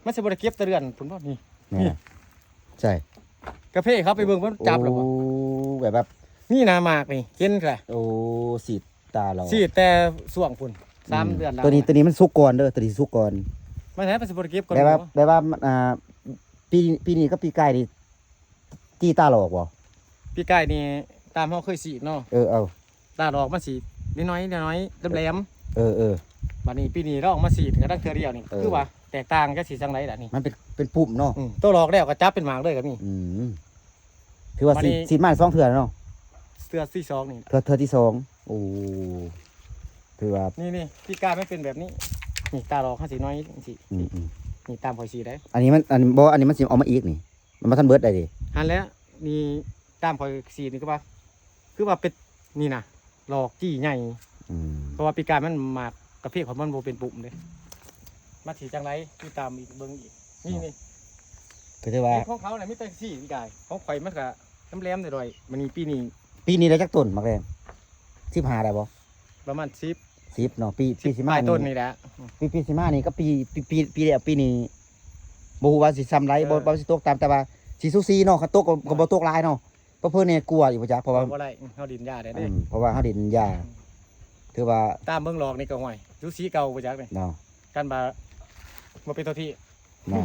ມັນຊິບໍ່ໄດ້ເກັບແຕ່ເດືອນພຸ້ນບໍ່ນີ້? ແມ່ນ ນີ້ ໃຊ່ ກາເຟເຂົາໄປເບິ່ງມັນຈັບແລ້ວບໍ່? ໂອ້ ແບບ ແບບ ນີ້ນະໝາກນີ້ເຫັນແຫຼະ. ໂອ້ ສີດຕາຫຼອກ ສີດແຕ່ຊ່ວງພຸ້ນ ສາມເດືອນແລ້ວ. ໂຕນີ້ ໂຕນີ້ມັນສຸກກ່ອນເດີ ໂຕນີ້ສຸກກ່ອນ. ມັນແທ້ ມັນຊິບໍ່ໄດ້ເກັບກ່ອນ. ແບບວ່າ ແບບວ່າ ອ່າ ປີ ປີນີ້ກັບປີກາຍນີ້ ຕີຕາຫຼອກບໍ່? ປີກາຍນີ້ຕາມເຮົາເຄີຍສີດເນາະ. ເອີ ເອົາ ຕາຫຼອກມັນສີດນ້ອຍໆ ນ້ອຍໆ ແຫຼມໆ. ເອີໆ ບາດນີ້ປີນີ້ລອງມາສີດກະດັງເທື່ອດຽວນີ້ ເອີ ຄືວ່າແຕກຕ່າງຈັກສີຈັ່ງໃດລະນີ້. ມັນເປັນ ເປັນປຸ່ມເນາະ. ອືມ ໂຕຫຼອກແລ້ວກະຈັບເປັນໝາກເລີຍກະມີ. ອືມ ຖືວ່າສີດ ມານີ້ ສີດມາສອງເທື່ອແລ້ວເນາະ. ເທື່ອທີສອງນີ້ ເທື່ອ ເທື່ອທີສອງ. ໂອ້ ຖືວ່າ ນີ້ໆ ປີກາຍມັນເປັນແບບນີ້. ນີ້ຕາຫຼອກເຮົາສີນ້ອຍຈັ່ງຊີ້. ອືມໆ ນີ້ຕາມຂ້ອຍສີດໄດ໋. ອັນນີ້ມັນ ອັນບໍ່ ອັນນີ້ມັນຊິອອກມາອີກນີ້. ມັນບໍ່ທັນເບິດໄດ໋ເດ. ຫັ້ນແຫຼະ ນີ້ຕາມຂ້ອຍສີດນີ້ຄືວ່າ ຄືວ່າເປັນນີ້ນະ ຫຼອກຈີ່ໃຫຍ່. ອືມ ເພາະວ່າປີກາຍມັນໝາກກາເຟຂອງມັນບໍ່ເປັນປຸ່ມເດ້. ມາສີດຈັ່ງໃດ ຕິດຕາມອີກ ເບິ່ງອີກ. ນີ້ ເນາະ ນີ້ ກໍຖືວ່າຂອງເຂົານະມີແຕ່ສີດປີກາຍ ຂອງຂ້ອຍມັນກະແຫຼມໆໜ້ອຍໆ. ມັນນີ້ປີນີ້ ປີນີ້ໄດ້ຈັກຕົ້ນໝາກແລງ? ສິບຫ້າໄດ້ບໍ່? ປະມານສິບ ສິບເນາະ. ປີ ສິບ ປີຊິມານີ້ ຕົ້ນນີ້ແຫຼະ. ປີ ປີຊິມານີ້ກັບປີ ປີ ປີ ປີແລ້ວ ປີນີ້ບໍ່ຮູ້ວ່າຊິຊ່ຳໃດ ເອີ ບໍ່ ບໍ່ຊິຕົກຕ່ຳ ແຕ່ວ່າຊິສູສີເນາະ. ຄັນຕົກກໍ ເອີ ກໍບໍ່ຕົກຫຼາຍເນາະ. ເຜີໆແດ່ກວ່າອີກບໍ່ຈັກ ເພາະວ່າບໍ່ໄດ້ ເຮົາດິນຢາໄດ້ເດ້. ອືມ ເພາະວ່າເຮົາດິນຢາ ອືມ ຖືວ່າຕາມເບິ່ງຫຼອກນີ້ກໍ ຫ້ວຍ ສູສີເກົ່າບໍ່ຈັກນີ້ເນາະ. ຄັນວ່າບໍ່ເປັນຕົວທີ່ເນາະ.